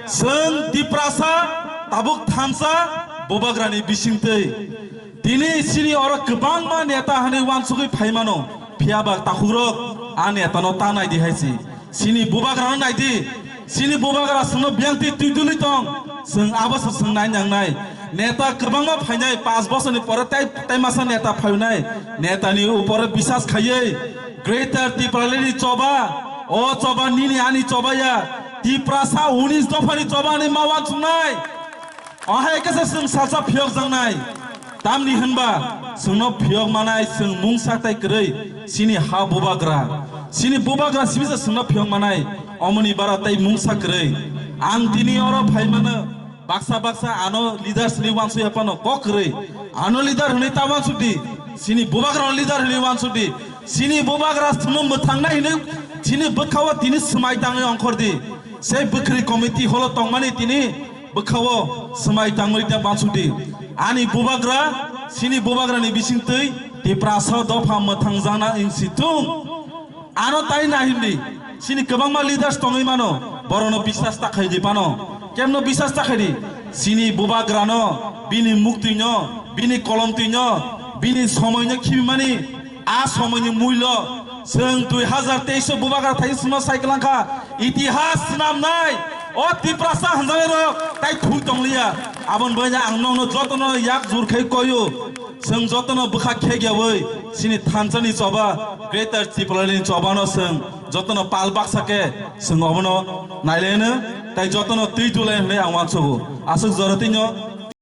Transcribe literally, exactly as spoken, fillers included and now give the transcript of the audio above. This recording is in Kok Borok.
Chwng Tiprasa tabuk thansa bubagrani bisingtwi. Tini chini oro kwbangma neta hwnwi uansugwi phaimano, phiyaba takhukrok a netano ta naidi hai si. Chini bubagrano naidi, chini bubagra chwngno biyangtwi twi dulwi tong, chwng abo se chwng nai nangnai. Neta kwbangma phainai, panch bosorni pore tai, tai masa neta phainai. Netani upore bisas khaiwi Greater Tipralandni choba, o choba nini ani choba ya, Tiprasa unis dophani choba ni ma uansuknai. Ahai khe se chwng salsa phiyok jangnai. Tamni hwnba chwngno phiyok manai chwng mungsa tai kwrwi chini ha bubagra. Chini bubagra sibisa chwngno phiyok manai. Omoni bara tai mungsa kwrwi. Ang tini oro phaimano baksa baksa ano leaders ni uansuk ya phano kok kwrwi. Ano leader hwnwi ta uansuk di. Chini bubagra leader hwnwi uansuk di. Chini bubagra chwngno mwthangnai hwnwi chini bwkhao tini swmai tangwi ongkhor di. Sei bwkhri committee holo tongmani tini bwkhao swmai tangwi ta uansuk di. Ani bubagra, chini bubagrani bisingtwi Tiprasa dopha mwthangjakna wng si thung. Ano tai na hindi, chini kwbangma leaders tongwi mano, borokno bisas ta khai di phano. Kemno bisas ta khai di? Chini bubagrano, bini muktwino, bini kolomtwino, bini somoino khibimani, a somoini muilo, chwng dui hazar teis o bubagra thai chwngno sai kwlangkha, itihas swnamnai, o Tiprasa hwnjaknairok tai thuk tongliya. Aboni bagwi ang nokno jotono yak jur khai koio. Chwng jotono bwkha khegyawi chini thansani choba, Greater Tipralandni chobano chwng jotono pal baksa khe chwng obono nailaino, tai jotono twi tulai hwnwi ang uansugo. Aswk jora tino